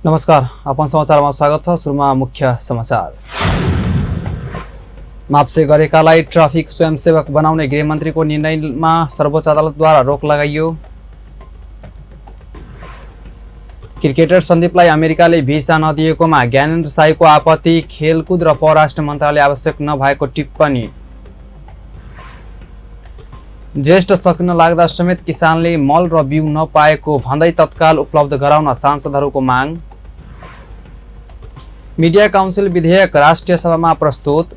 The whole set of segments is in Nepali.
नमस्कार, अपन समाचारमा स्वागत छ। सुरुमा मुख्य समाचार। माप्से गरेकालाई ट्राफिक स्वयंसेवक बनाउने गृहमन्त्रीको निर्णयमा सर्वोच्च अदालतद्वारा रोक लगाइयो। क्रिकेटर सन्दीपलाई अमेरिकाले भिसा नदिएकोमा ज्ञानेन्द्र साईको आपत्ति। खेलकुद र परराष्ट्र मन्त्रालयले आवश्यक नभएको टिप्पणी। ज्येष्ठ सक्न लाग्दा समेत किसानले मल र बिउ नपाएको भन्दै तत्काल उपलब्ध गराउन सांसदहरूको माग। मिडिया काउन्सिल विधेयक राष्ट्रिय सभामा प्रस्तुत।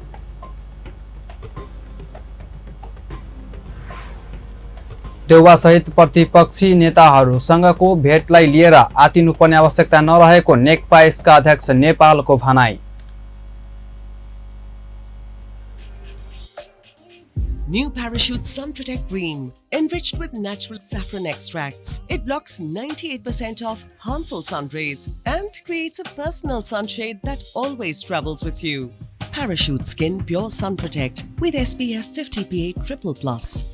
देउवा सहित प्रतिपक्षी नेताहरूसँगको भेटलाई लिएर आतिनुपर्ने आवश्यकता नरहेको नेकपा एसका अध्यक्ष नेपालको भनाई। New Parachute Sun Protect Cream, enriched with natural saffron extracts. It blocks 98% of harmful sun rays and creates a personal sunshade that always travels with you. Parachute Skin Pure Sun Protect with SPF 50 PA triple+.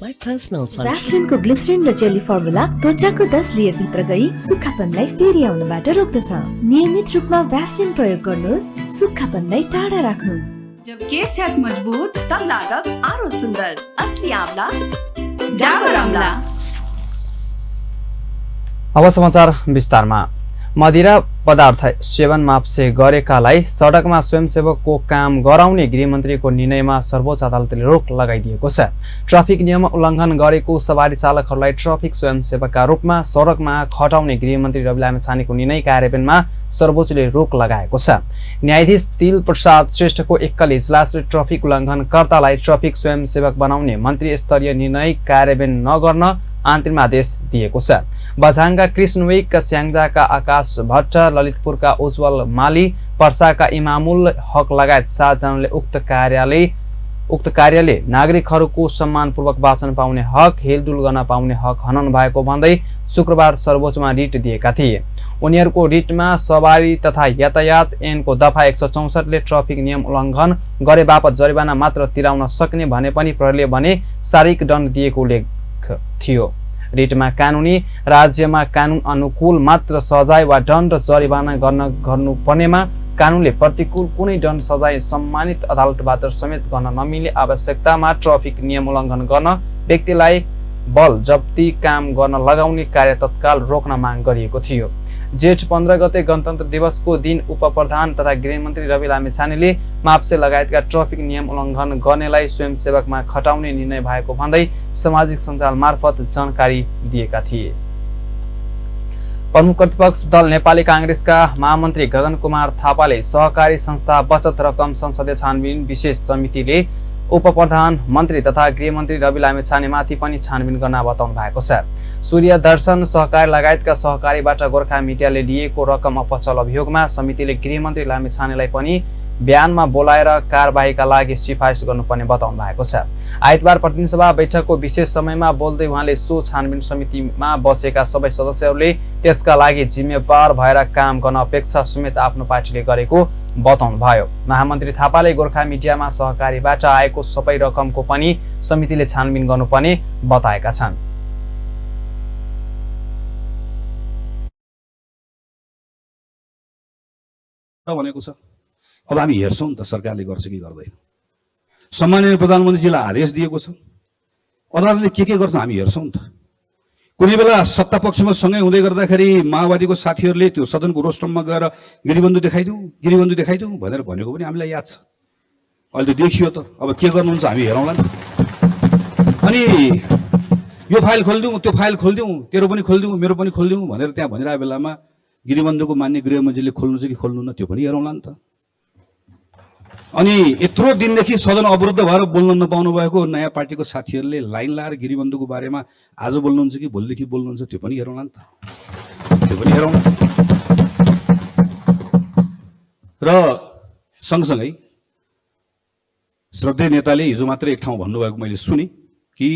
My personal sunshade. Vaseline को ग्लिसरीन र जेली फर्मुला त्वचाको 10 लेयर भित्र गई सुक्खापनलाई फेरि आउनबाट रोक्दछ। नियमित रूपमा भ्यासलिन प्रयोग गर्नुहोस्, सुक्खापनलाई टाढा राख्नुहोस्। जब केस सेहत मजबूत तब लागत आरो सुंदर। असली आंवला डाबर आंवला। अब समाचार विस्तारमा। मदिरा पदार्थ सेवन माप्से गरेकालाई सडकमा स्वयंसेवकको काम गराउने गृहमन्त्रीको निर्णयमा सर्वोच्च अदालतले रोक लगाइदिएको छ। ट्राफिक नियम उल्लङ्घन गरेको सवारी चालकहरूलाई ट्राफिक स्वयंसेवकका रूपमा सडकमा खटाउने गृहमन्त्री रवि लामिछानेको निर्णय कार्यान्वयनमा सर्वोच्चले रोक लगाएको छ। न्यायाधीश तिल प्रसाद श्रेष्ठको एकल इजलासले ट्राफिक उल्लङ्घनकर्तालाई ट्राफिक स्वयंसेवक बनाउने मन्त्री स्तरीय निर्णय कार्यान्वयन नगर्न अन्तरिम आदेश दिएको छ। बझाङका कृष्णवेक, स्याङ्जाका आकाश भट्ट, ललितपुरका उज्जवल माली, पर्साका इमामुल हक लगायत 7 जनाले उक्त कार्यले नागरिकहरूको सम्मानपूर्वक वाचन पाउने हक, हिलडुल गर्न पाउने हक हनन भएको भन्दै शुक्रबार सर्वोच्चमा रिट दिएका थिए। उनीहरूको रिटमा सवारी तथा यातायात ऐनको दफा 164 ले ट्राफिक नियम उल्लङ्घन गरे बापत जरिवाना मात्र तिराउन सक्ने भने पनि प्रहरीले भने शारीरिक दण्ड दिएको उल्लेख थियो। रिटमा कानुनी राज्यमा कानुन अनुकूल मात्र सजाय वा दण्ड जरिवाना गर्नुपर्नेमा कानुनले प्रतिकूल कुनै दण्ड सजाय सम्मानित अदालतबाट समेत गर्न नमिल्ने आवश्यकतामा ट्राफिक नियम उल्लङ्घन गर्न व्यक्तिलाई बल जप्ती काम गर्न लगाउने कार्य तत्काल रोक्न माग गरिएको थियो। जेठ 15 गते गणतन्त्र दिवसको दिन उपप्रधान तथा गृहमन्त्री रवि लामिछानेले माप्से लगायतका ट्राफिक नियम उल्लङ्घन गर्नेलाई स्वयंसेवकमा खटाउने निर्णय भएको भन्दै सामाजिक सञ्जाल मार्फत जानकारी दिएका थिए। प्रमुख प्रतिपक्ष दल नेपाली कांग्रेसका महामन्त्री गगन कुमार थापाले सहकारी संस्था बचत रकम संसदीय छानबिन विशेष समितिले उपप्रधान मन्त्री तथा गृहमन्त्री रवि लामिछानेमाथि पनि छानबिन गर्न बताउनु भएको छ। सूर्य दर्शन सहकारी लगायतका सहकारीबाट गोर्खा मिडियाले लिएको रकम अपचल अभियोगमा समितिले गृहमन्त्री लामिछानेलाई पनि बयानमा बोलाएर कारबाहीका लागि सिफारिस गर्नुपर्ने बताउनु भएको छ। आइतबार प्रतिनिधि सभा बैठकको विशेष समयमा बोल्दै उहाँले सो छानबिन समितिमा बसेका सबै सदस्यहरूले त्यसका लागि जिम्मेवार भएर काम गर्न अपेक्षा समेत आफ्नो पार्टीले गरेको बताउनु भयो। महामन्त्री थापाले गोर्खा मिडियामा सहकारीबाट आएको सबै रकमको पनि समितिले छानबिन गर्नुपर्ने बताएका छन्। भनेको छ अब हामी हेर्छौं त सरकारले गर्छ कि गर्दैन। सम्माननीय प्रधानमन्त्रीजीलाई आदेश दिएको छ, अदालतले के गर्छ हामी हेर्छौं त। कुनै बेला सत्ता पक्षमा सँगै हुँदै गर्दाखेरि माओवादीको साथीहरूले त्यो सदनको रोस्टममा गएर गिरिबन्धु देखाइदेऊ भनेर भनेको पनि हामीलाई याद छ। अहिले त देखियो त, अब के गर्नुहुन्छ हामी हेरौँला नि। अनि यो फाइल खोलिदिउँ, त्यो फाइल खोलिदिउँ, तेरो पनि खोलिदिउँ, मेरो पनि खोलिदिउँ भनेर त्यहाँ भनिरहेको बेलामा गिरिबन्धुको मान्य गृहमन्त्रीले खोल्नु चाहिँ कि खोल्नु न त्यो पनि हेरौँला नि त। अनि यत्रो दिनदेखि सदन अवरुद्ध भएर बोल्न नपाउनु भएको नयाँ पार्टीको साथीहरूले लाइन लाएर गिरिबन्धुको बारेमा आज बोल्नुहुन्छ कि भोलिदेखि बोल्नुहुन्छ त्यो पनि हेरौँला नि त, त्यो पनि हेरौँ। र सँगसँगै श्रद्धेय नेताले हिजो मात्रै एक ठाउँ भन्नुभएको मैले सुने कि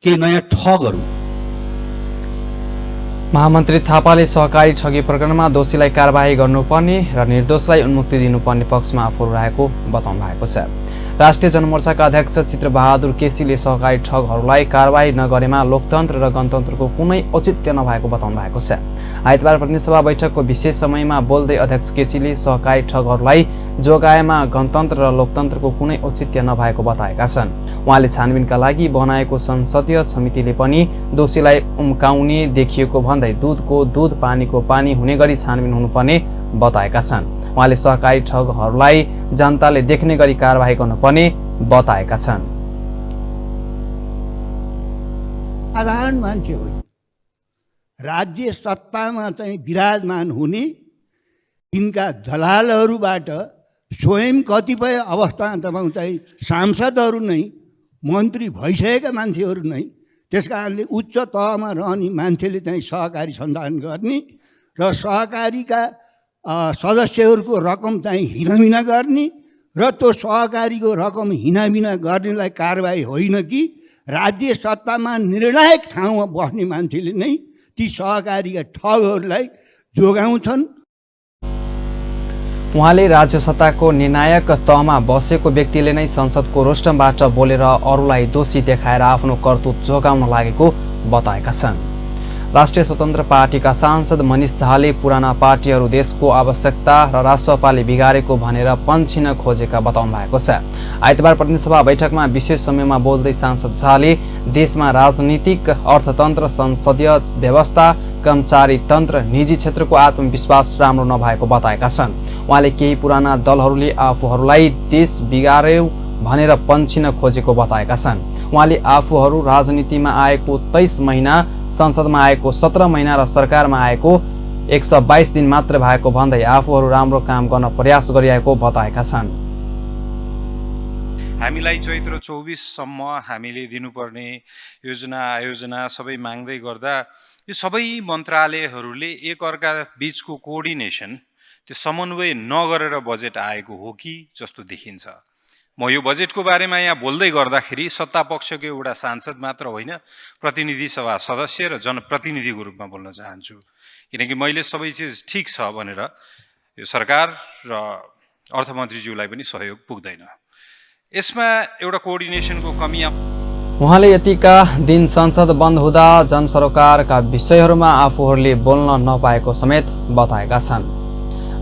केही नयाँ ठगहरू। महामन्त्री थापाले सहकारी ठगी प्रकरणमा दोषीलाई कारबाही गर्नुपर्ने र निर्दोषलाई उन्मुक्ति दिनुपर्ने पक्षमा आफू रहेको बताउनु भएको छ। राष्ट्रिय जनमोर्चाका अध्यक्ष चित्रबहादुर केसीले सहकारी ठगहरूलाई कारबाही नगरेमा लोकतन्त्र र गणतन्त्रको कुनै औचित्य नभएको बताउनु भएको छ। आइतबार प्रतिनिधिसभा बैठकको विशेष समयमा बोल्दै अध्यक्ष केसीले सहकारी ठगहरूलाई जोगाएमा गणतन्त्र र लोकतन्त्रको कुनै औचित्य नभएको बताएका छन्। उहाँले छानबिनका लागि बनाएको संसदीय समितिले पनि दोषीलाई उम्काउने देखिएको भन्दै दुधको दुध पानीको पानी हुने गरी छानबिन हुनुपर्ने बताएका छन्। उहाँले सहकारी ठगहरूलाई जनताले देख्ने गरी कारबाही गर्नुपर्ने बताएका छन्। साधारण मान्छे हो, राज्य सत्तामा चाहिँ विराजमान हुने यिनका दलालहरूबाट स्वयं कतिपय अवस्थामा तपाईँ चाहिँ सांसदहरू नै मन्त्री भइसकेका मान्छेहरू नै, त्यस कारणले उच्च तहमा रहने मान्छेले चाहिँ सहकारी सञ्चालन गर्ने र सहकारीका सदस्यहरूको रकम चाहिँ हिनामिना गर्ने र त्यो सहकारीको रकम हिनामिना गर्नेलाई कारबाही होइन कि राज्य सत्तामा निर्णायक ठाउँमा बस्ने मान्छेले नै ती सहकारीका ठगहरूलाई जोगाउँछन्। उहाँले राज्य सत्ताको निर्णायक तहमा बसेको व्यक्तिले नै संसदको रोस्टमबाट बोलेर अरूलाई दोषी देखाएर आफ्नो करतुत जोगाउन लागेको बताएका छन्। राष्ट्रिय स्वतन्त्र पार्टीका सांसद मनिष झाले पुराना पार्टीहरू देशको आवश्यकता र राष्ट्रपाले बिगारेको भनेर पन्छिन खोजेका बताउनु भएको छ। आइतबार प्रतिनिधिसभा बैठकमा विशेष समयमा बोल्दै सांसद झाले देशमा राजनीतिक अर्थतन्त्र, संसदीय व्यवस्था, कर्मचारी तन्त्र, निजी क्षेत्रको आत्मविश्वास राम्रो नभएको बताएका छन्। उहाँले केही पुराना दलहरूले आफूहरूलाई देश बिगार्यो भनेर पन्छिन खोजेको बताएका छन्। उहाँले आफूहरू राजनीतिमा आएको 23 महिना, संसदमा आएको 17 महिना र सरकारमा आएको 122 दिन मात्र भएको भन्दै आफूहरू राम्रो काम गर्न प्रयास गरिरहेको बताएका छन्। हामीलाई चैत्र 24 सम्म हामीले दिनुपर्ने योजना आयोजना सबै माग्दै गर्दा यो सबै मन्त्रालयहरूले एकअर्का बीचको कोअर्डिनेसन, त्यो समन्वय नगरेर बजेट आएको हो कि जस्तो देखिन्छ। म यो बजेटको बारेमा यहाँ बोल्दै गर्दाखेरि सत्ता पक्षको एउटा सांसद मात्र होइन, प्रतिनिधि सभा सदस्य र जनप्रतिनिधिको रूपमा बोल्न चाहन्छु। किनकि मैले सबै चिज ठिक छ भनेर यो सरकार र अर्थमन्त्रीज्यूलाई पनि सहयोग पुग्दैन। यसमा एउटा कोअर्डिनेसनको कमी। उहाँले यतिका दिन संसद बन्द हुँदा जनसरोकारका विषयहरूमा आफूहरूले बोल्न नपाएको समेत बताएका छन्।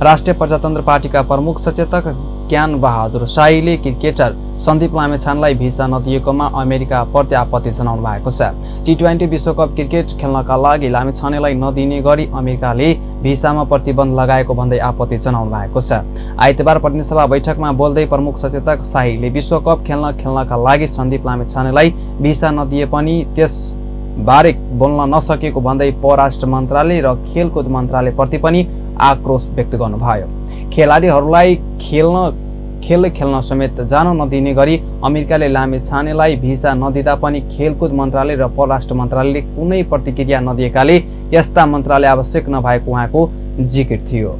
राष्ट्रिय प्रजातन्त्र पार्टीका प्रमुख सचेतक ज्ञान बहादुर शाहीले क्रिकेटर सन्दीप लामेछानेलाई भिसा नदिएकोमा अमेरिकाप्रति आपत्ति जनाउनु भएको छ। T20 विश्वकप क्रिकेट खेल्नका लागि लामेछानेलाई नदिने गरी अमेरिकाले भिसामा प्रतिबन्ध लगाएको भन्दै आपत्ति जनाउनु भएको छ। आइतबार प्रतिनिधिसभा बैठकमा बोल्दै प्रमुख सचेतक शाहीले विश्वकप खेल्नका लागि सन्दीप लामेछानेलाई भिसा नदिए पनि त्यसबारे बोल्न नसकेको भन्दै परराष्ट्र मन्त्रालय र खेलकुद मन्त्रालयप्रति पनि आक्रोश व्यक्त गर्नुभयो। खेलाडीहरूलाई खेल्न समेत जान नदिने गरी अमेरिकाले लामेछानेलाई भिसा नदिँदा पनि खेलकुद मन्त्रालय र परराष्ट्र मन्त्रालयले कुनै प्रतिक्रिया नदिएकाले यस्ता मन्त्रालय आवश्यक नभएको उहाँको जिकिर थियो।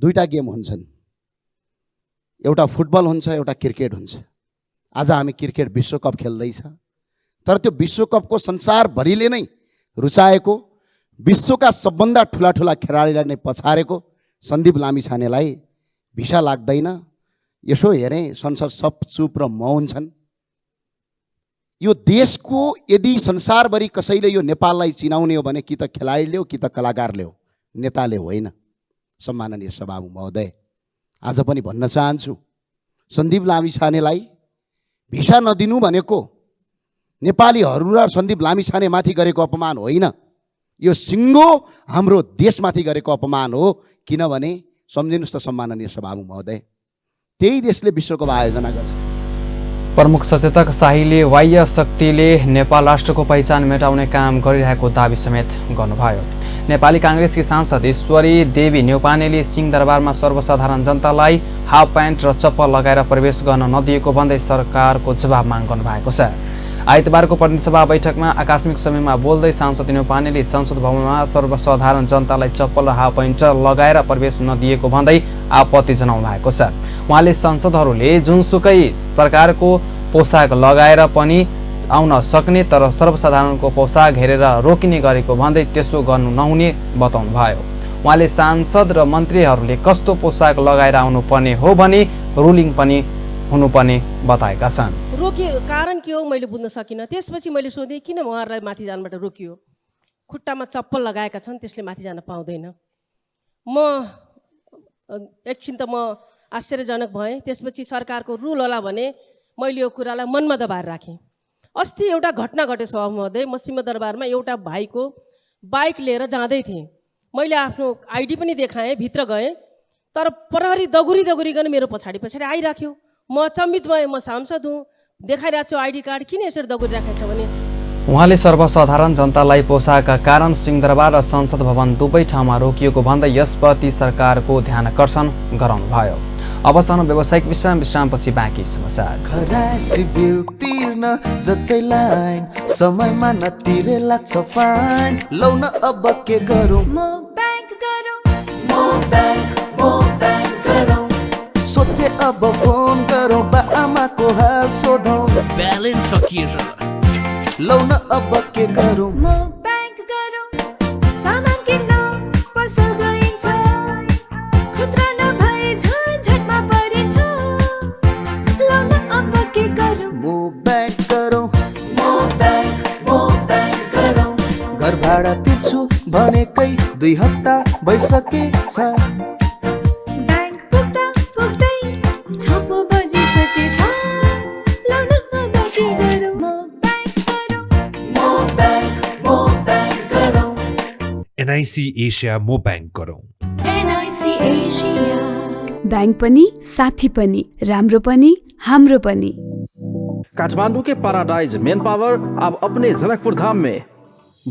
दुईटा गेम हुन्छन्, एउटा फुटबल हुन्छ, एउटा क्रिकेट हुन्छ। आज हामी क्रिकेट विश्वकप खेल्दैछ, तर त्यो विश्वकपको संसारभरिले नै रुचाएको, विश्वका सबभन्दा ठुला ठुला खेलाडीलाई नै पछारेको सन्दीप लामिछानेलाई भिसा लाग्दैन। यसो हेरेँ संसद सब चुप र मौन छन्। यो देशको यदि संसारभरि कसैले यो नेपाललाई चिनाउने हो भने कि त खेलाडीले हो कि त कलाकारले हो, नेताले होइन। सम्माननीय सभामुख महोदय, आज पनि भन्न चाहन्छु, सन्दीप लामिछानेलाई भिसा नदिनु भनेको नेपालीहरू र सन्दीप लामिछानेमाथि गरेको अपमान होइन, यो सिङ्गो हाम्रो देशमाथि गरेको अपमान हो। किनभने सम्झिनुहोस् त सम्माननीय सभामुख महोदय, त्यही देशले विश्वकप आयोजना गर्छ। प्रमुख सचेतक शाहीले बाह्य शक्तिले नेपाल राष्ट्रको पहिचान मेटाउने काम गरिरहेको दावी समेत गर्नुभयो। नेपाली काङ्ग्रेसकी सांसद ईश्वरी देवी न्यौपानेले सिंहदरबारमा सर्वसाधारण जनतालाई हाफ प्यान्ट र चप्पल लगाएर प्रवेश गर्न नदिएको भन्दै सरकारको जवाब माग गर्नुभएको छ। आइतबारको प्रतिनिधिसभा बैठकमा आकस्मिक समयमा बोल्दै सांसद न्यौपानेले संसद भवनमा सर्वसाधारण जनतालाई चप्पल र हाफ प्यान्ट लगाएर प्रवेश नदिएको भन्दै आपत्ति जनाउनु भएको छ। उहाँले सांसदहरूले जुनसुकै प्रकारको पोसाक लगाएर पनि आउन सक्ने तर सर्वसाधारणको पोसाक हेरेर रोकिने गरेको भन्दै त्यसो गर्नु नहुने बताउनु भयो। उहाँले सांसद र मन्त्रीहरूले कस्तो पोसाक लगाएर आउनुपर्ने हो भने रुलिङ पनि हुनुपर्ने बताएका छन्। रोकियो कारण के हो मैले बुझ्न सकिनँ। त्यसपछि मैले सोधेँ किन उहाँहरूलाई माथि जानबाट रोकियो। खुट्टामा चप्पल लगाएका छन्, त्यसले माथि जान पाउँदैन। म एकछिन त म आश्चर्यजनक भएँ। त्यसपछि सरकारको रुल होला भने मैले यो कुरालाई मनमा दबाएर राखेँ। अस्ति एउटा घटना घटे सभामुखज्यू, म सिंहदरबारमा एउटा भाइको बाइक लिएर जाँदै थिएँ। मैले आफ्नो आइडी पनि देखाएँ, भित्र गएँ, तर प्रहरी दगुरी दगुरीकन मेरो पछाडि पछाडि आइराख्यो। म अचम्मित भएँ, म सांसद हुँ, देखाइरहेको छु आइडी कार्ड, किन यसरी दगुरिराखेको छ भने। उहाँले सर्वसाधारण जनतालाई पोसाएका कारण सिंहदरबार र संसद भवन दुवै ठाउँमा रोकिएको भन्दै यसप्रति सरकारको ध्यान आकर्षण गराउनुभयो। अब सानो व्यावसायिक विश्रामपछि बाँकी समाचार। खरासी बिल तिर्न जतै लाइन समयमा नतिरे लाग्छ फाइन। लौ न अब के गरौँ, म बैंक गरौँ, गरौँ। सोचे अब फोन गरौँ, बा आमाको हाल सोधौँ। ब्यालेन्स सकिएछ। लौ न अब के गरौँ, म बैंक गरौँ। सामान किन्न पसल गइन्छ, खतरा नभए झन्झटमा परिन्छ। लौ न अब के गरौँ, म बैंक गरौँ, गरौँ। घर भाडा तिर्छु भनेकै 2 हप्ता भइसकेछ। बैंक पुग्दा पुग्दै 6 बजिसकेछ। लौ न अब के गरौँ, म बैंक गरौँ। एनआइसी एसिया मो बैंक गरौँ। एनआइसी एसिया बैंक पनि साथी पनि, राम्रो पनि हाम्रो पनि। काठमांडू के पैराडाइज मैन पावर अब अपने जनकपुर धाम में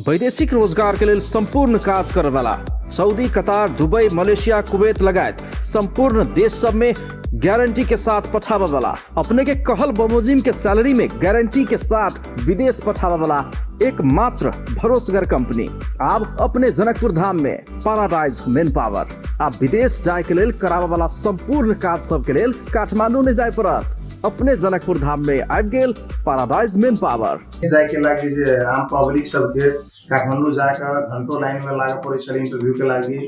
वैदेशिक रोजगार के लिए संपूर्ण कार्य करे वाला Saudi, Qatar, Dubai, Malaysia, Kuwait लगायत संपूर्ण देश सब में गारंटी के साथ पठावा वाला, अपने के कहल बमोजिम के सैलरी में गारंटी के साथ विदेश पठावा वाला एकमात्र भरोसेगर कंपनी आप अपने जनकपुर धाम में पैराडाइज मैन पावर। आप विदेश जाए के लिए करावा वाला संपूर्ण कार्य सब के लिए काठमांडू में जाए पड़त। अपने जनकपुर धाम में आबि गेल पैराडाइज मैन पावर। जाए के लागि जे आम पब्लिक सबके काठमांडू जाकर घंटों लाइन में लागे पड़े छले इंटरव्यू के लागि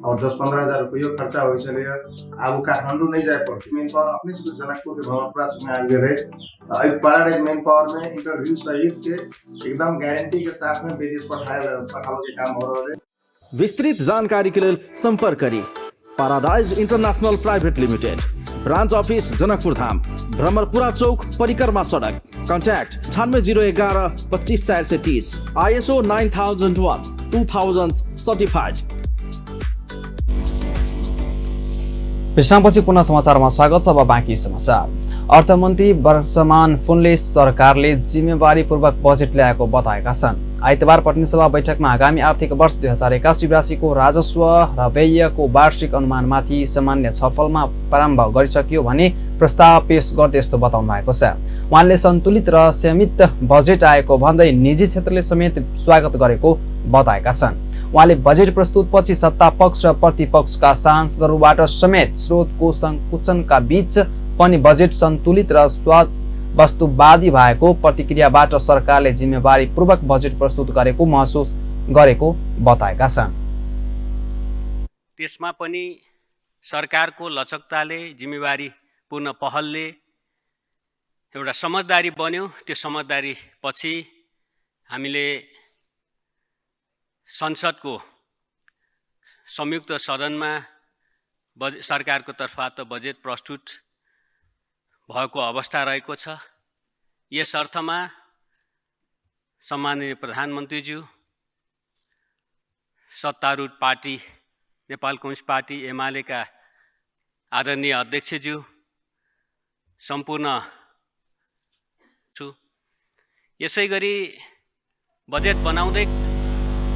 और 10-15 हजार रुपया खर्चा हो छले। अब काठमांडू नहीं जाए पड़ती, मैन पावर अपने से जनकपुर के भवनपुरा में आ गए रहे। पैराडाइज मैन पावर में इंटरव्यू सहित के एकदम गारंटी के साथ में विदेश पठावे के काम हो रहा है। विस्तृत जानकारी के लिए संपर्क करी paradise international private limited, branch office Janakpur Dham, Bhramarpura Chowk, परिक्रमा सड़क। Contact 9801 25 430, ISO 9001 2000 certified. विश्रामपछि पुनः समाचारमा स्वागत छ। अब बाँकी समाचार। अर्थमन्त्री वर्षमान फुनले सरकारले जिम्मेवारीपूर्वक बजेट ल्याएको बताएका छन्। आइतबार प्रतिनिधिसभा बैठकमा आगामी आर्थिक वर्ष 2081 को राजस्व र व्ययको वार्षिक अनुमानमाथि सामान्य छलफलमा प्रारम्भ गरिसकियो भने प्रस्ताव पेश गर्दै यस्तो बताउनु भएको छ। उहाँले सन्तुलित र सीमित बजेट आएको भन्दै निजी क्षेत्रले समेत स्वागत गरेको बताएका छन्। उहाँले बजेट प्रस्तुतपछि सत्ता पक्ष र प्रतिपक्षका सांसदहरूबाट समेत स्रोतको संकुचनका बीच पनि बजेट सन्तुलित र वस्तुवादी भएको प्रतिक्रियाबाट सरकारले जिम्मेवारीपूर्वक बजेट प्रस्तुत गरेको महसुस गरेको बताएका छन्। त्यसमा पनि सरकारको लचकताले, जिम्मेवारीपूर्ण पहलले एउटा समझदारी बन्यो। त्यो समझदारी पछि हामीले संसदको संयुक्त सदनमा सरकारको तर्फबाट बजेट प्रस्तुत भएको अवस्था रहेको छ। यस अर्थमा सम्माननीय प्रधानमन्त्रीज्यू, सत्तारूढ पार्टी नेपाल कम्युनिस्ट पार्टी एमालेका आदरणीय अध्यक्षज्यू सम्पूर्ण छु। यसै गरी बजेट बनाउँदै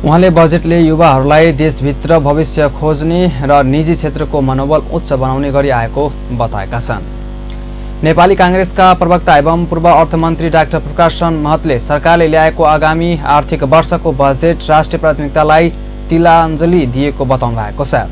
उहाँले बजेटले युवाहरूलाई देशभित्र भविष्य खोज्ने र निजी क्षेत्रको मनोबल उच्च बनाउने गरी आएको बताएका छन्। नेपाली कांग्रेसका प्रवक्ता एवं पूर्व अर्थमन्त्री डाक्टर प्रकाशन महतले सरकारले ल्याएको आगामी आर्थिक वर्षको बजेट राष्ट्रिय प्राथमिकतालाई तिलाञ्जली दिएको बताउनु भएको छ।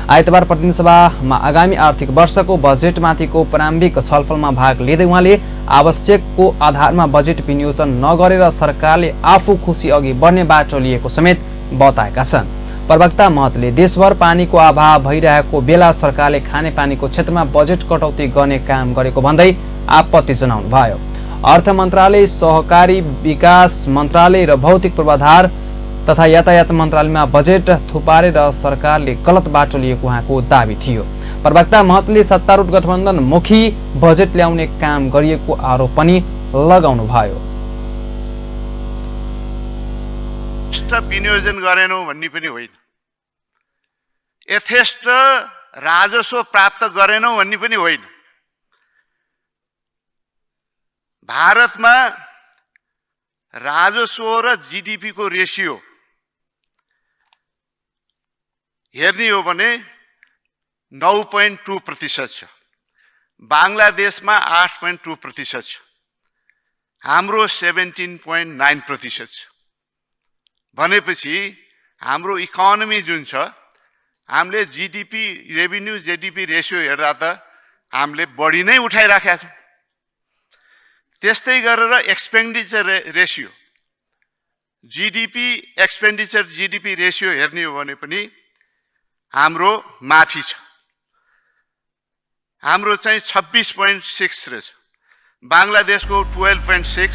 आइतबार प्रतिनिधिसभामा आगामी आर्थिक वर्षको बजेटमाथिको प्रारम्भिक छलफलमा भाग लिँदै उहाँले आवश्यकको आधारमा बजेट विनियोजन नगरेर सरकारले आफू खुसी अघि बढ्ने बाटो लिएको समेत बताएका छन्। प्रवक्ता महतले देशभर पानीको अभाव भइरहेको बेला सरकारले खानेपानीको क्षेत्रमा बजेट कटौती गर्ने काम गरेको भन्दै आपत्ति जनाउनुभयो। अर्थ मन्त्रालय, सहकारी विकास मन्त्रालय र भौतिक पूर्वाधार तथा यातायात मन्त्रालयमा बजेट थुपारेर सरकारले गलत बाटो लिएको उहाँको दाबी थियो। प्रवक्ता महतले सत्तारूढ गठबन्धन मुखी बजेट ल्याउने काम गरिएको आरोप पनि लगाउनुभयो। विनियोजन गरेनौं भन्ने पनि होइन, यथेष्ट राजस्व प्राप्त गरेनौं भन्ने पनि होइन। भारतमा राजस्व र जीडीपी को रेशियो हेर्ने हो भने 9.2% छ, बांग्लादेशमा 8.2% छ, हाम्रो 17.9% छ। भनेपछि हाम्रो इकोनोमी जुन छ, हामीले जीडीपी रेभिन्यू जीडीपी रेशियो हेर्दा त हामीले बढी नै उठाइराखेका छौँ। त्यस्तै गरेर expenditure ratio, GDP expenditure GDP ratio हेर्ने हो भने पनि हाम्रो माथि छ। हाम्रो चाहिँ 26.6 रहेछ, बांग्लादेशको 12.6।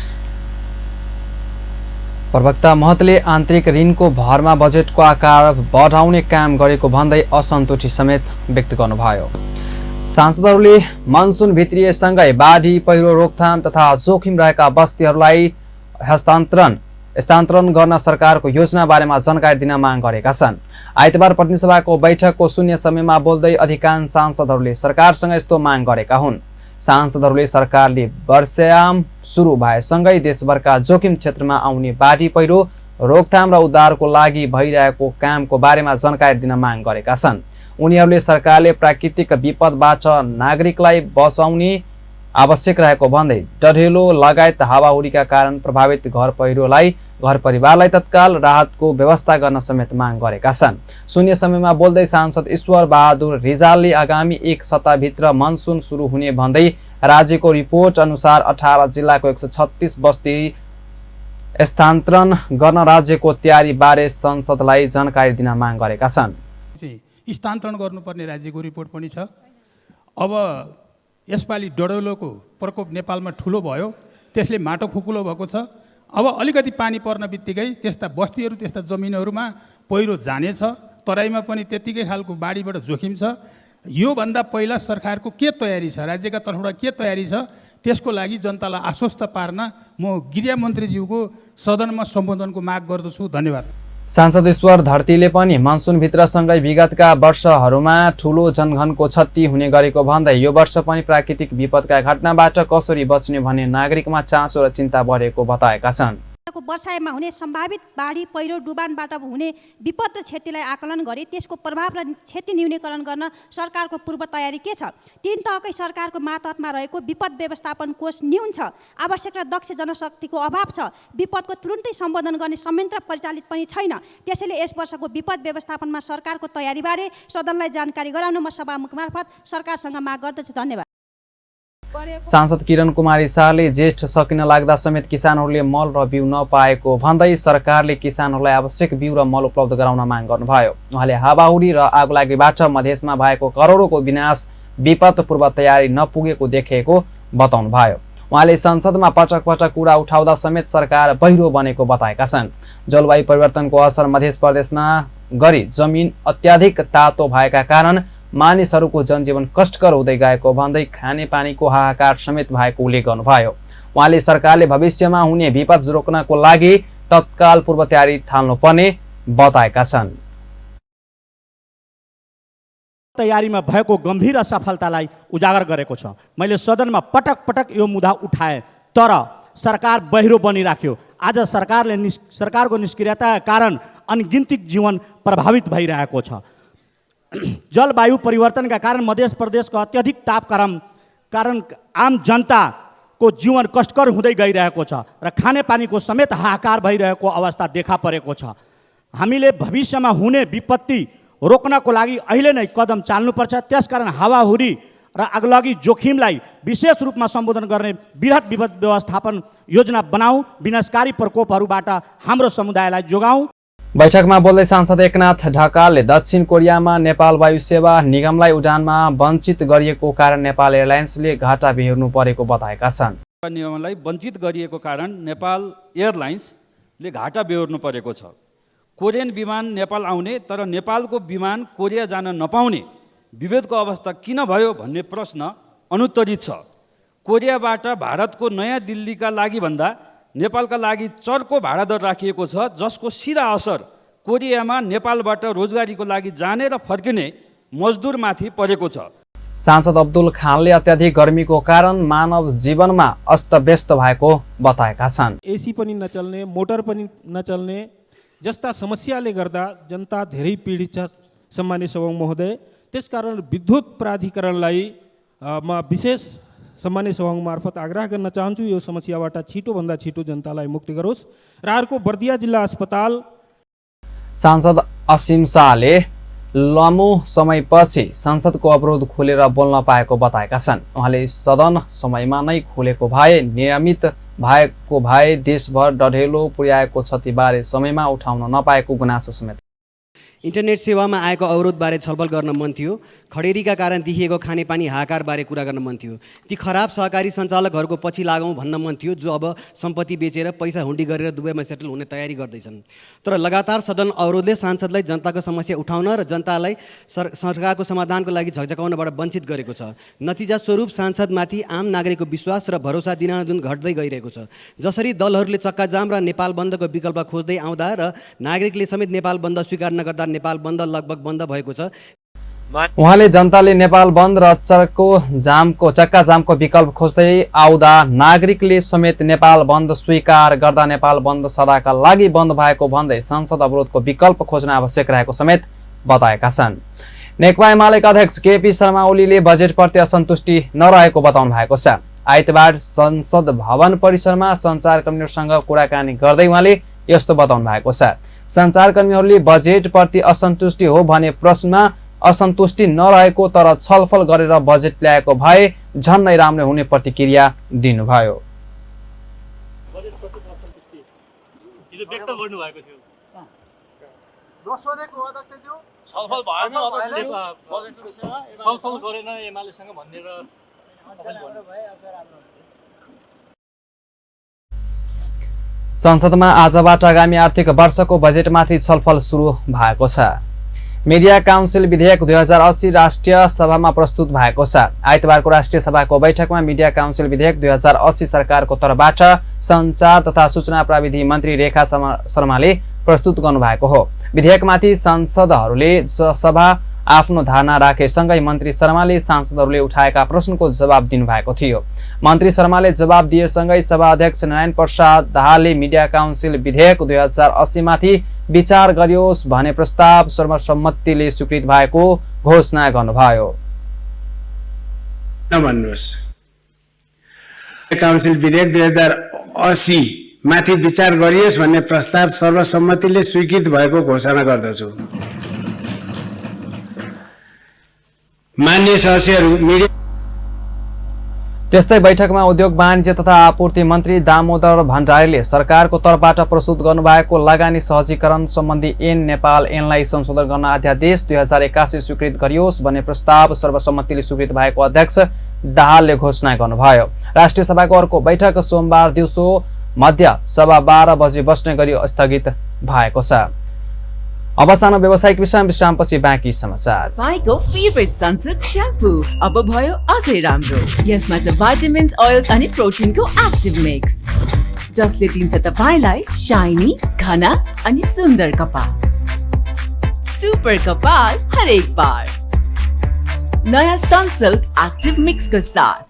प्रवक्ता महतले आन्तरिक ऋणको भरमा बजेटको आकार बढाउने काम गरेको भन्दै असन्तुष्टि समेत व्यक्त गर्नुभयो। सांसदहरूले मनसुन भित्रिएसँगै बाढी पहिरो रोकथाम तथा जोखिम रहेका बस्तीहरूलाई हस्तान्तरण गर्न सरकारको योजना बारेमा जानकारी दिन माग गरेका छन्। आइतबार प्रतिनिधिसभाको बैठकको शून्य समयमा बोल्दै अधिकांश सांसदहरूले सरकारसँग यस्तो माग गरेका हुन्। सांसदहरूले सरकारले वर्षायाम सुरु भएसँगै देशभरका जोखिम क्षेत्रमा आउने बाढी पहिरो रोकथाम र उद्धारको लागि भइरहेको कामको बारेमा जानकारी दिन माग गरेका छन्। उनीहरूले सरकारले प्राकृतिक विपदबाट नागरिकलाई बचाउने आवश्यक रहेको भन्दै डढेलो लगायत हावाहुरीका कारण प्रभावित घर परिवारलाई तत्काल राहतको व्यवस्था गर्न समेत माग गरेका छन्। शून्य समयमा बोल्दै सांसद ईश्वर बहादुर रिजालले आगामी 1 सप्ताहभित्र मनसुन सुरु हुने भन्दै राज्यको रिपोर्ट अनुसार 18 जिल्लाको 136 बस्ती स्थानान्तरण गर्न राज्यको तयारी बारे संसदलाई जानकारी दिन माग गरेका छन्। स्थानान्तरण गर्नुपर्ने राज्यको रिपोर्ट पनि छ। अब यसपालि डढेलोको प्रकोप नेपालमा ठुलो भयो, त्यसले माटो खुकुलो भएको छ। अब अलिकति पानी पर्न बित्तिकै त्यस्ता बस्तीहरू त्यस्ता जमिनहरूमा पहिरो जानेछ, तराईमा पनि त्यतिकै खालको बाढीबाट जोखिम छ। योभन्दा पहिला सरकारको के तयारी छ, राज्यका तर्फबाट के तयारी छ, त्यसको लागि जनतालाई आश्वस्त पार्न म गृहमन्त्रीज्यूको सदनमा सम्बोधनको माग गर्दछु। धन्यवाद। सांसद ईश्वर धरतीले पनि मनसुनभित्रसँगै विगतका वर्षहरूमा ठूलो जनघनको क्षति हुने गरेको भन्दै यो वर्ष पनि प्राकृतिक विपदका घटनाबाट कसरी बच्ने भन्ने नागरिकमा चासो र चिन्ता बढेको बताएका छन्। वर्षायाममा हुने सम्भावित बाढी पहिरो डुबानबाट हुने विपद र क्षतिलाई आकलन गरी त्यसको प्रभाव र क्षति न्यूनीकरण गर्न सरकारको पूर्व तयारी के छ? 3 तहकै सरकारको मातहतमा रहेको विपद व्यवस्थापन कोष न्यून छ, आवश्यक र दक्ष जनशक्तिको अभाव छ, विपदको तुरुन्तै सम्बोधन गर्ने संयन्त्र परिचालित पनि छैन। त्यसैले यस वर्षको विपद व्यवस्थापनमा सरकारको तयारीबारे सदनलाई जानकारी गराउन म सभामुख मार्फत सरकारसँग माग गर्दछु। धन्यवाद। सांसद किरण कुमारी शाहले ज्येष्ठ सकिन लाग्दा समेत किसानहरूले मल र बिउ नपाएको भन्दै सरकारले किसानहरूलाई आवश्यक बिउ र मल उपलब्ध गराउन माग गर्नुभयो। उहाँले हावाहुरी र आगलागीबाट मधेसमा भएको करोडौंको विनाश विपद पूर्व तयारी नपुगेको देखेको बताउनुभयो। उहाँले संसदमा पटक पटक कुरा उठाउँदा समेत सरकार बहिरो बनेको बताएका छन्। जलवायु परिवर्तनको असर मध्य प्रदेशमा गरी जमिन अत्याधिक तातो भएका कारण मानिसहरूको जनजीवन कष्टकर हुँदै गएको भन्दै खानेपानीको हाहाकार समेत भएको उल्लेख गर्नुभयो। उहाँले सरकारले भविष्यमा हुने विपद रोक्नको लागि तत्काल पूर्व तयारी थाल्नुपर्ने बताएका छन्। तयारीमा भएको गम्भीर असफलतालाई उजागर गरेको छ। मैले सदनमा पटक पटक यो मुद्दा उठाए, तर सरकार बहिरो बनिराख्यो। आज सरकारको निष्क्रियताका कारण अनगिन्ती जीवन प्रभावित भइरहेको छ। जलवायु परिवर्तनका कारण मध्य प्रदेशको अत्यधिक तापक्रम कारण आम जनताको जीवन कष्टकर हुँदै गइरहेको छ र खानेपानीको समेत हाहाकार भइरहेको अवस्था देखा परेको छ। हामीले भविष्यमा हुने विपत्ति रोक्नको लागि अहिले नै कदम चाल्नुपर्छ। त्यसकारण हावाहुरी र आगलगी जोखिमलाई विशेष रूपमा सम्बोधन गर्ने वृहत विपद व्यवस्थापन योजना बनाऊ, विनाशकारी प्रकोपहरूबाट हाम्रो समुदायलाई जोगाऊ। बैठकमा बोल्दै सांसद एकनाथ ढकालले दक्षिण कोरियामा नेपाल वायु सेवा निगमलाई उडानमा वञ्चित गरिएको कारण नेपाल एयरलाइन्सले घाटा बेहोर्नु परेको बताएका छन्। निगमलाई वञ्चित गरिएको कारण नेपाल एयरलाइन्सले घाटा बेहोर्नु परेको छ। कोरियन विमान नेपाल आउने तर नेपालको विमान कोरिया जान नपाउने विभेदको अवस्था किन भयो भन्ने प्रश्न अनुत्तरित छ। कोरियाबाट भारतको नयाँ दिल्लीका लागि भन्दा नेपालका लागि चर्को भाडा दर राखिएको छ, जसको सिधा असर कोरियामा नेपालबाट रोजगारीको लागि जाने र फर्किने मजदुरमाथि परेको छ। सांसद अब्दुल खानले अत्याधिक गर्मीको कारण मानव जीवनमा अस्तव्यस्त भएको बताएका छन्। एसी पनि नचल्ने, मोटर पनि नचल्ने जस्ता समस्याले गर्दा जनता धेरै पीडित छ सम्माननीय सभामुख महोदय। त्यसकारण विद्युत प्राधिकरणलाई म विशेष सम्माननीय सभामुख मार्फत आग्रह गर्न चाहन्छु यो समस्याबाट छिटोभन्दा छिटो जनतालाई मुक्ति गरोस् र अर्को बर्दिया जिल्ला अस्पताल। सांसद असीम शाहले लामो समयपछि संसदको अवरोध खोलेर बोल्न पाएको बताएका छन्। उहाँले सदन समयमा नै खुलेको भए नियमित भएको भए देशभर डढेलो पुर्याएको क्षतिबारे समयमा उठाउन नपाएको गुनासो समेत। इन्टरनेट सेवामा आएको अवरोधबारे छलफल गर्न मन थियो। खडेरीका कारण देखिएको खानेपानी हाहाकारबारे कुरा गर्न मन थियो। ती खराब सहकारी सञ्चालकहरूको पछि लागौँ भन्न मन थियो, जो अब सम्पत्ति बेचेर पैसा हुन्डी गरेर दुबईमा सेटल हुने तयारी गर्दैछन्। तर लगातार सदन अवरोधले सांसदलाई जनताको समस्या उठाउन र जनतालाई सरकारको समाधानको लागि झकझकाउनबाट वञ्चित गरेको छ। नतिजा स्वरूप सांसदमाथि आम नागरिकको विश्वास र भरोसा दिनादिन घट्दै गइरहेको छ। जसरी दलहरूले चक्काजाम र नेपाल बन्दको विकल्प खोज्दै आउँदा र नागरिकले समेत नेपाल बन्द स्वीकार नगर्दा नेपाल बन्द लगभग बन्द भएको छ। उहाँले जनताले नेपाल बन्द र चक्का जामको विकल्प खोज्दै आउँदा नागरिकले समेत नेपाल बन्द स्वीकार गर्दा नेपाल बन्द सदाका लागि बन्द भएको भन्दै संसद अवरोधको विकल्प खोज्न आवश्यक रहेको समेत बताएका छन्। नेकपा एमालेका अध्यक्ष केपी शर्मा ओलीले बजेटप्रति असन्तुष्टि नरहेको बताउनु भएको छ। आइतबार संसद भवन परिसरमा सञ्चारकर्मीहरूसँग कुराकानी गर्दै उहाँले यस्तो बताउनु भएको छ। सञ्चारकर्मीहरूले बजेटप्रति असन्तुष्टि हो भने प्रश्नमा असन्तुष्टि नरहेको तर छलफल गरेर बजेट ल्याएको भए झन्नै राम्रो हुने प्रतिक्रिया दिनुभयो। संसदमा आजबाट आगामी आर्थिक वर्षको बजेटमाथि छलफल सुरु भएको छ। मिडिया काउन्सिल विधेयक 2080 राष्ट्रिय सभामा प्रस्तुत भएको छ। आइतबारको राष्ट्रिय सभाको बैठकमा मिडिया काउन्सिल विधेयक 2080 सरकारको तर्फबाट सञ्चार तथा सूचना प्रविधि मन्त्री रेखा शर्माले प्रस्तुत गर्नुभएको हो। विधेयकमाथि सांसदहरूले सभा आफ्नो धारणा राखेसँगै मन्त्री शर्माले सांसदहरूले उठाएका प्रश्नको जवाब दिनुभएको थियो। मन्त्री शर्माले जवाब दिएसँगै सभा अध्यक्ष नारायण प्रसाद दाहालले मिडिया काउन्सिल विधेयक 2080 माथि विचार गरियोस् भने प्रस्ताव सर्वसम्मतिले स्वीकृत भएको घोषणा गर्नुभयो। काउन्सिल विधेयक 2080 माथि विचार गरियोस् भन्ने प्रस्ताव सर्वसम्मतिले स्वीकृत भएको घोषणा गर्दछु। मान्य सदस्यहरू, त्यस्तै बैठकमा उद्योग वाणिज्य तथा आपूर्ति मन्त्री दामोदर भण्डारीले सरकारको तर्फबाट प्रस्तुत गर्नुभएको लगानी सहजीकरण सम्बन्धी ऐन नेपाल ऐनलाई संशोधन गर्न अध्यादेश 2081 स्वीकृत गरियोस् भन्ने प्रस्ताव सर्वसम्मतिले स्वीकृत भएको अध्यक्ष दाहालले घोषणा गर्नुभयो। राष्ट्रिय सभाको अर्को बैठक सोमबार दिउँसो मध्य सभा 12 बजे बस्ने गरी स्थगित भएको छ। अब सानो व्यावसायिक विश्रामपछि बाँकी समाचार। तपाईँको फेभरेट सनसिल्क स्याम्पू अब भयो अझै राम्रो। यसमा छ भाइटामिन्स, ओइल्स अनि प्रोटिनको एक्टिभ मिक्स, जसले दिन्छ तपाईँलाई शाइनी, घना अनि सुन्दर कपाल। सुपर कपाल हरेक बार नयाँ सनसिल्क एक्टिभ मिक्सको साथ।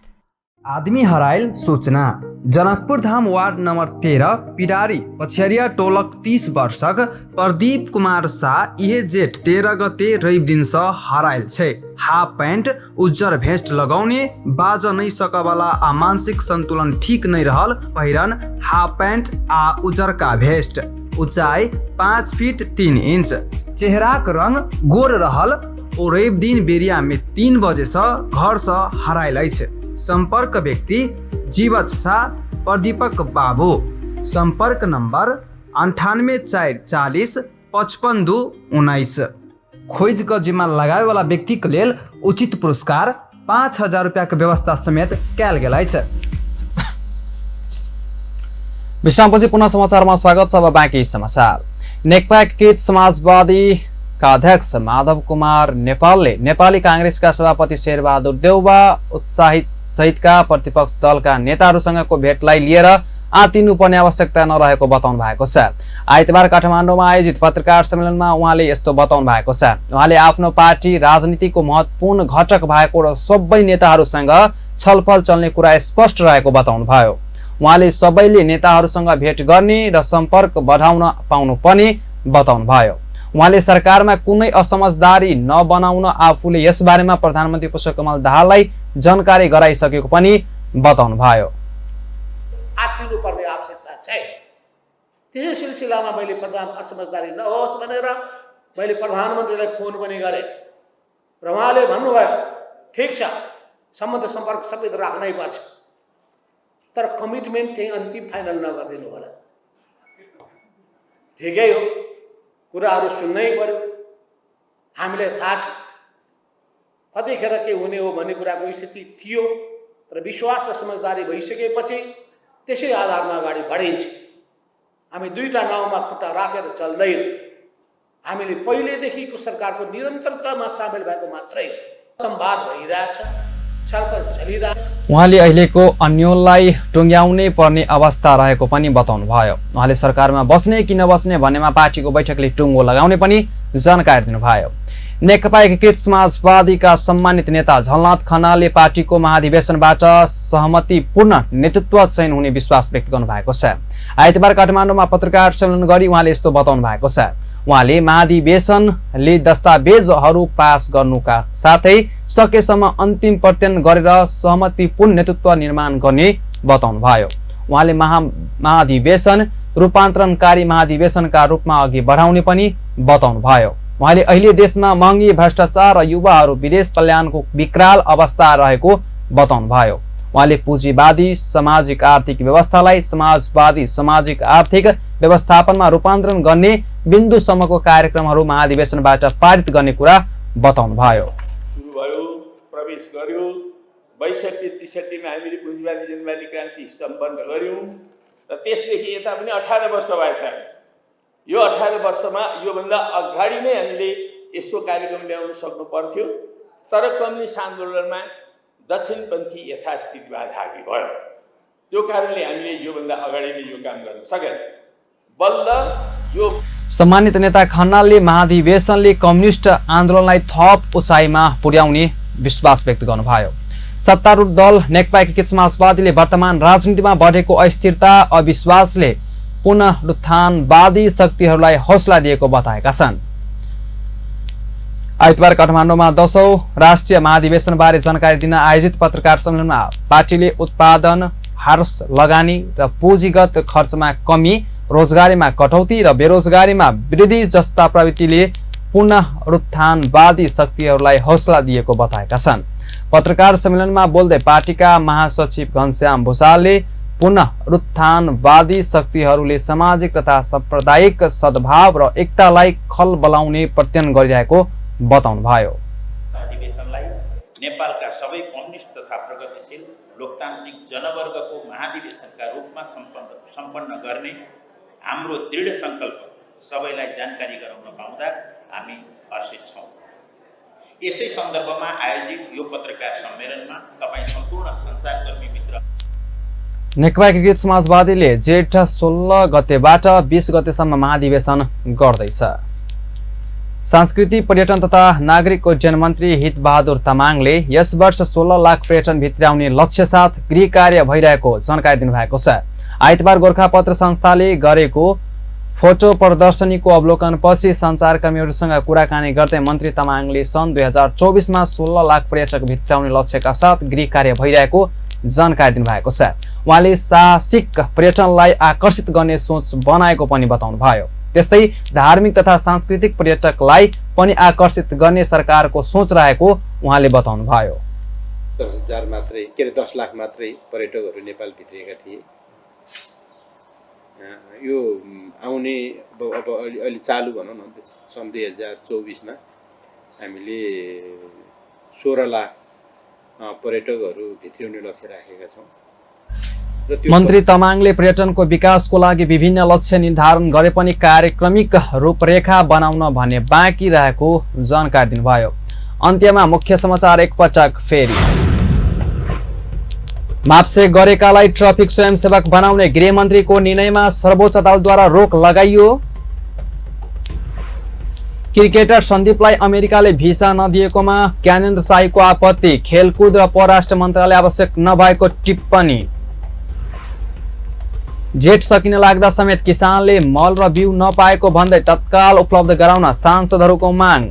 आदमी हरायल सूचना। जनकपुर धाम वार्ड नंबर 13 पिडारी पछिया टोलक 30 वर्षक प्रदीप कुमार शाह इहे जेठ 13 गते रवि दिन से हरायल छे। हाफ पैंट उज्जर भेस्ट लगाउने, बाज नहीं सकवाला आ मानसिक संतुलन ठीक नहीं रहल, पहिरन हाफ पैंट आ उज्जर का भेस्ट, ऊंचाई 5 फीट 3 इंच, चेहरा का रंग गोर रहल और रवि दिन बेरिया में 3 बजे से घर से हरायल छे। संपर्क व्यक्ति जीवत शाह प्रदीपक बाबू। संपर्क नंबर 98 440 55/19 खोज क जिम्मा लगाए वाला व्यक्ति के लेल उचित पुरस्कार 5000 रुपया के व्यवस्था समेत कैल गेल अछि। विश्रामपछि पुनः समाचारमा स्वागत छ। अब बाँकी समाचार। नेकपा एकीकृत समाजवादी का अध्यक्ष माधव कुमार नेपालले नेपाली कांग्रेसका सभापति शेरबहादुर देउवा उत्साहित सहितका प्रतिपक्ष दलका नेताहरूसँगको भेटलाई लिएर आतिनुपर्ने आवश्यकता नरहेको बताउनु भएको छ। आइतबार काठमाडौँमा आयोजित पत्रकार सम्मेलनमा उहाँले यस्तो बताउनु भएको छ। उहाँले आफ्नो पार्टी राजनीतिको महत्वपूर्ण घटक भएको र सबै नेताहरूसँग छलफल चल्ने कुरा स्पष्ट रहेको बताउनु भयो। उहाँले सबैले नेताहरूसँग भेट गर्ने र सम्पर्क बढाउन पाउनु पनि बताउनु भयो। उहाँले सरकारमा कुनै असमझदारी नबनाउन आफूले यसबारेमा प्रधानमन्त्री पुष्पकमल दाहाललाई जानकारी गराइसकेको पनि बताउनु भयो। आत्तिनुपर्ने आवश्यकता छ। त्यसै सिलसिलामा मैले प्रधान असमझदारी नहोस् भनेर मैले प्रधानमन्त्रीलाई फोन पनि गरेँ र उहाँले भन्नुभयो ठिक छ सम्बन्ध सम्पर्क सबै राख्नै पर्छ तर कमिटमेन्ट चाहिँ अन्तिम फाइनल नगरिदिनु होला। ठिकै हो, कुराहरू सुन्नै पर्यो। हामीलाई थाहा छ कतिखेर के हुने हो भन्ने कुराको स्थिति थियो, तर विश्वास र समझदारी भइसकेपछि त्यसै आधारमा अगाडि बढिन्छ। हामी दुईटा नाउँमा खुट्टा राखेर चल्दैन। हामीले पहिलेदेखिको सरकारको निरन्तरतामा सामेल भएको मात्रै हो। संवाद भइरहेछ, छलफल चलिरहेछ। उहाँले अहिलेको अन्यललाई टुङ्ग्याउनै पर्ने अवस्था रहेको पनि बताउनु भयो। उहाँले सरकारमा बस्ने कि नबस्ने भन्नेमा पार्टीको बैठकले टुङ्गो लगाउने पनि जानकारी दिनुभयो। नेकपा एकीकृत समाजवादीका सम्मानित नेता झलनाथ खनालले पार्टीको महाधिवेशनबाट सहमतिपूर्ण नेतृत्व चयन हुने विश्वास व्यक्त गर्नु भएको छ। आइतबार काठमाडौँमा पत्रकार सम्मेलन गरी उहाँले यस्तो बताउनु भएको छ। उहाँले महाधिवेशनले दस्तावेजहरू पास गर्नुका साथै सकेसम्म अन्तिम प्रत्ययन गरेर सहमतिपूर्ण नेतृत्व निर्माण गर्ने बताउनु भयो। उहाँले महाधिवेशन रूपान्तरणकारी महाधिवेशनका रूपमा अघि बढाउने पनि बताउनु भयो। उहाँले अहिले देशमा महँगी, भ्रष्टाचार र युवाहरू विदेश कल्याणको विकराल अवस्था रहेको बताउनु भयो। उहाँले पुँजीवादी सामाजिक आर्थिक व्यवस्थालाई समाजवादी सामाजिक आर्थिक व्यवस्थापनमा रूपान्तरण गर्ने बिन्दुसम्मको कार्यक्रमहरू महाधिवेशनबाट पारित गर्ने कुरा बताउनु भयो। सुरु भयो, प्रवेश गर्यो। 62-63 मा हामीले पुँजीवादी जनवादी क्रान्ति सम्पन्न गर्यौं र त्यसदेखि यता पनि 18 वर्ष भएछ। यो 18 वर्षमा योभन्दा अगाडि नै हामीले यस्तो कार्यक्रम ल्याउन सक्नु पर्थ्यो, तर कम्युनिस्ट आन्दोलनमा दक्षिणपन्थी यथास्थितिवाद हावी भयो। त्यो कारणले हामीले योभन्दा अगाडि नै यो काम गर्न सकेन। बल्ल यो सम्मानित नेता खनालले महाधिवेशनले कम्युनिस्ट आन्दोलनलाई थप उचाइमा पुर्याउने विश्वास व्यक्त गर्नुभयो। सत्तारूढ दल नेकपा एकीकृत समाजवादीले वर्तमान राजनीतिमा बढेको अस्थिरता अविश्वासले पुनरुत्थानवादी शक्तिहरूलाई हौसला दिएको बताएका छन्। आइतबार काठमाडौँमा 10औं राष्ट्रिय महाधिवेशन बारे जानकारी दिन आयोजित पत्रकार सम्मेलनमा पार्टीले उत्पादन, हार्स लगानी र पुँजीगत खर्चमा कमी, रोजगारीमा कटौती र बेरोजगारीमा वृद्धि जस्ता प्रवृत्तिले पुनरुत्थानवादी शक्तिहरूलाई हौसला दिएको बताएका छन्। पत्रकार सम्मेलनमा बोल्दै पार्टीका महासचिव घनश्याम भूषालले पुनरुत्थानवादी शक्तिहरूले सामाजिक तथा साम्प्रदायिक सद्भाव र एकतालाई खलबलाउने प्रत्ययन गरिरहेको बताउनु भयो। अधिवेशनलाई नेपालका सबै कम्युनिस्ट तथा प्रगतिशील लोकतान्त्रिक जनवर्गको महाधिवेशनका रूपमा सम्पन्न गर्ने हाम्रो दृढ सङ्कल्प सबैलाई जानकारी गराउन पाउँदा हामी हर्षित छौँ। यसै सन्दर्भमा आयोजित यो पत्रकार सम्मेलनमा तपाईँ सम्पूर्ण सञ्चारकर्मी मित्र नेकपा एकीकृत समाजवादीले जेठ 16 गतेबाट 20 गतेसम्म महाधिवेशन गर्दैछ। सांस्कृतिक पर्यटन तथा नागरिक उड्डयन मन्त्री हितबहादुर तामाङले यस वर्ष 16 लाख पर्यटन भित्राउने लक्ष्य साथ गृह कार्य भइरहेको जानकारी दिनुभएको छ। आइतबार गोरखापत्र संस्थाले गरेको फोटो प्रदर्शनीको अवलोकनपछि सञ्चारकर्मीहरूसँग कुराकानी गर्दै मन्त्री तामाङले सन् 2024 मा 16 लाख पर्यटक भित्राउने लक्ष्यका साथ गृह कार्य भइरहेको जानकारी दिनुभएको छ। उहाँले साहसिक पर्यटनलाई आकर्षित गर्ने सोच बनाएको पनि बताउनु भयो। त्यस्तै धार्मिक तथा सांस्कृतिक पर्यटकलाई पनि आकर्षित गर्ने सरकारको सोच रहेको उहाँले बताउनु भयो। 10 लाख मात्रै पर्यटकहरू नेपाल भित्रिएका थिए। यो आउने अब अहिले चालु भनौँ न सन् 2024 मा हामीले 16 लाख पर्यटकहरू भित्रिउने लक्ष्य राखेका छौँ। मन्त्री तमाङले पर्यटनको विकासको लागि विभिन्न लक्ष्य निर्धारण गरे पनि कार्यक्रमिक रूपरेखा बनाउन भने बाँकी रहेको जानकारी दिनुभयो। अन्त्यमा मुख्य समाचार एकपटक फेरि। माप्से गरेकालाई ट्राफिक स्वयंसेवक बनाउने गृहमन्त्रीको निर्णयमा सर्वोच्च अदालतद्वारा रोक लगाइयो। क्रिकेटर सन्दीपलाई अमेरिकाले भिसा नदिएकोमा ज्ञानेन्द्र शाहीको आपत्ति। खेलकुद र परराष्ट्र मन्त्रालय आवश्यक नभएको टिप्पणी। जेठ सकिन लाग्दा समेत किसानले मल र बिउ नपाएको भन्दै तत्काल उपलब्ध गराउन सांसदहरूको माग।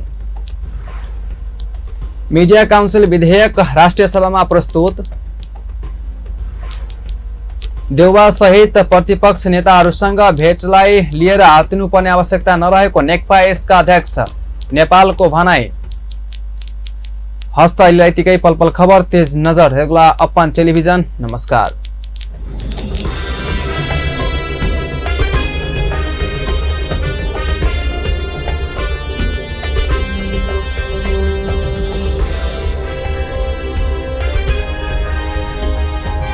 मिडिया काउन्सिल विधेयक राष्ट्रिय सभामा प्रस्तुत। देउवा सहित प्रतिपक्ष नेताहरूसँग भेटलाई लिएर हातिनुपर्ने आवश्यकता नरहेको नेकपा एसका अध्यक्ष नेपालको भनाई। हस्त अहिले यतिकै पलपल खबर तेज नजर हेर्नुहोला अपन टेलिभिजन। नमस्कार।